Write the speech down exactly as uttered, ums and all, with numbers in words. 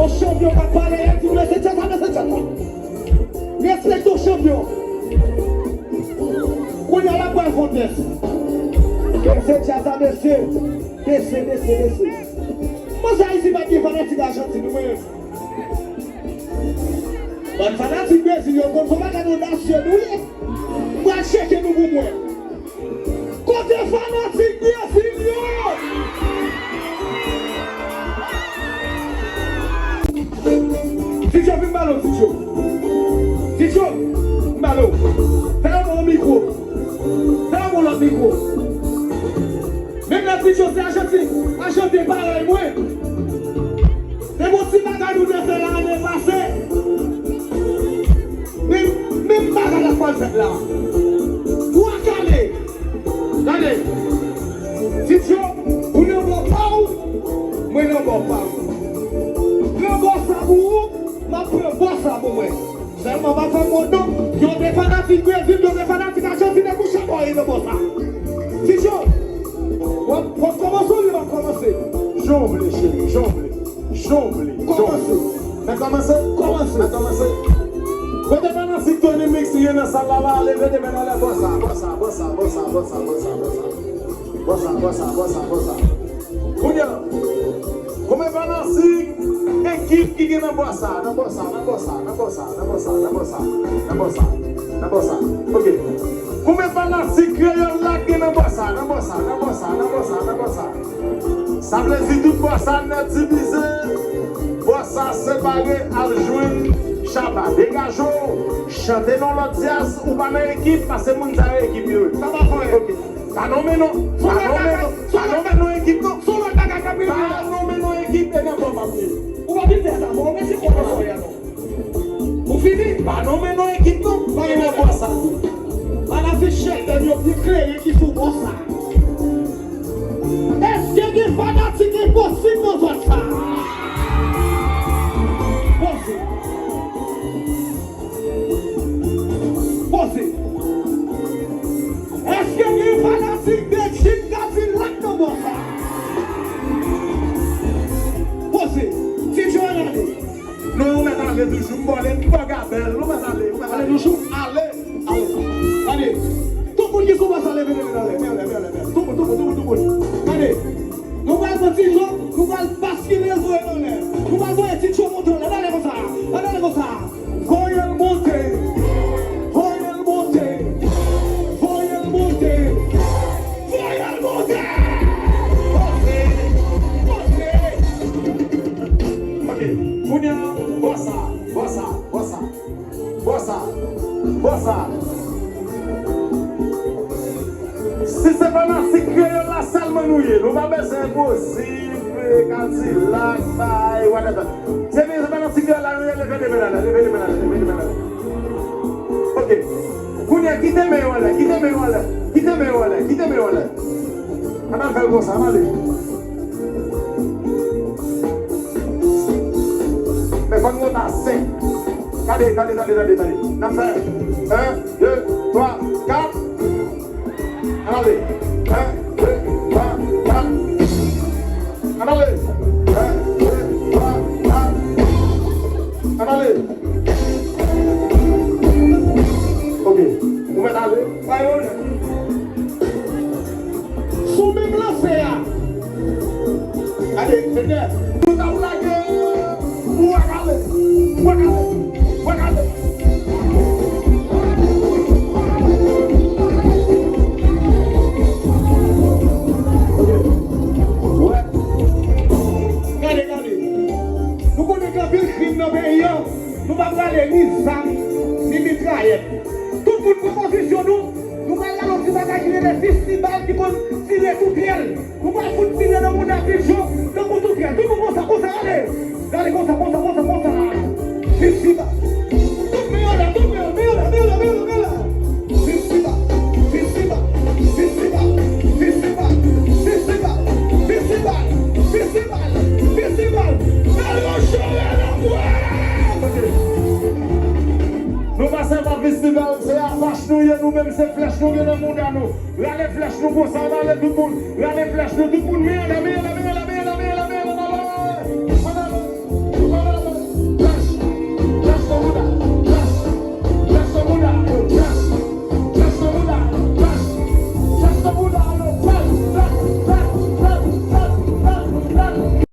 Yon chanpyon k ap pale, el di, "Mesye, tchè sa, mesye, tchè sa." Respekte yon chanpyon. Kounye a, l ap pral fè yon tès. Mesye, tchè sa, mesye. Mesye, mesye, mesye. Mwen sa isi pa gen fanatik Ajantin, nou mwen. Bann fanatik Brezil yo konn fè bagay odasye nou ye. M pral tcheke nou pou m wè. Kote fanatik Brezil yo? Tityo, vin ba nou, Tityo. Tityo, vin ba nou. Fè yon bon mikwo. Fè yon bon lòt mikwo. Menm lè Tityo se Ajantin, Ajantin parèy mwen. Te gon ti bagay nou te fè lane pase. Men, menm bagay la pral fèt la. Twa kale. Gade. Tityo, ou nan bò pa w, mwen nan bò pa m. Pran bò sa pou ou, m ap pran bò sa pou mwen. Sèlman pa fè m wont non. Yo te fanatik Brezil, yo te fanatik Ajantin, e pou chak bò yo nan bò sa. Tityo, w ap, w ap kòmanse oubyen m ap kòmanse? Jan w vle, cheri, jan w vle. Jan w vle. Kòmanse. Mwen kòmanse? Kòmanse. Mwen kòmanse. Kote fanatik Tony Mix ye nan sal la la, leve de men n anlè bò sa, bò sa, bò sa, bò sa, bò sa, bò sa, bò sa. Bò sa, bò sa, bò sa, bò sa. Kounye a, konbyen fanatik ekip ki gen nan bò sa, nan bò sa, nan bò sa, nan bò sa, nan bò sa, nan bò sa, nan bò sa, nan bò sa. Ok. Konbyen fanatik Kreyòl la ki gen nan bò sa, nan bò sa, nan bò sa, nan bò sa, nan bò sa. Sa vle di tout bò sa nèt divize, bò sa separe al jwenn Shabba. Degaje w, chante nan lòt dyaz, ou pa nan ekip, pase moun sa yo ekip yo ye. Sa pa fè. Ok. Pa nonmen non. Pa nonmen non. Pa nonmen non ekip non. Pa nonmen non ekip e nan bò m ap ye. Ou pa vin fè sa, mwen, ou mèsi kontan sa w ye non. Ou fini? Pa nonmen non ekip non. Pa nonmen bò sa. Fanatik Shelton yo pi klere ki sou bò sa. Èske gen fanatik Enposib nan zòn sa? Poze. Poze. Èske gen fanatik de Jim Kadilak nan bò sa? Poze. Ti Joe, ale. Non, ou mèt ale toujou, m bò lè, m bò gabèl, ou mèt ale, ou mèt ale toujou, ale, ale, ale. Tout moun ki sou bò sa, leve, leve, leve, leve, leve, leve. Tout moun, tout moun, tout moun, tout moun. Gade, nou pral pran Ti Joe, nou pral baskile l, voye l anlè. Nou pral voye Ti Joe monte anlè, ale konsa, ale konsa. Voye l monte, voye l monte, voye l monte, voye l monte. Poze, poze. Ok, kounye a, bò sa, bò sa, bò sa, bò sa, bò sa. Si se fanatik Kreyòl la sèlman nou ye, nou pa bezwen Enposib, Kadilak, bay, whatever. Se fanatik Kreyòl la nou ye, leve de men la, leve de men la, leve de men la. Ok. Kounye a, kite men yo anlè, kite men yo anlè, kite men yo anlè, kite men yo anlè. Ann al fè l konsa, ann ale. Men fò n monte a senk. Gade, gade, gade, gade, gade. N ap fè en, de, twa, kat. Ann ale. En, de, twa, kat. Ann ale. En, de, twa, kat. Ann ale. Ok. Ou mèt ale. Bay yo lè. Sou menm lanse a. Gade, Fedè. Tout ap lage. Ou a kale. Ou a kale. Ou a kale. Ok. Wè. Gade, gade. Nou konnen gen anpil krim nan peyi an. Nou pa prale ni zam, ni mitrayèt. Tout moun pran pozisyon nou. Nou pral gade yon ti bagay ki rele fistibal ki konn tire toutrèl. Nou pral fout tire nan mouda Ti Joe tankou toutrèl. Tout moun konsa, konsa, ale. Gade konsa, konsa, konsa, konsa. Fistibal. Tout men yo la, tout men yo, men yo la, men yo la, men yo la, men yo la. Fistibal, fistibal, fistibal, fistibal, fistibal, fistibal, fistibal, fistibal. Bèl yo chore nan bwa. Nou pase pa fistibal, se Apach nou ye, nou menm se flèch nou gen nan mouda nou. Rale flèch nou konsa, rale tout moun. Rale flèch nou, tout moun, men anlè, men anlè, men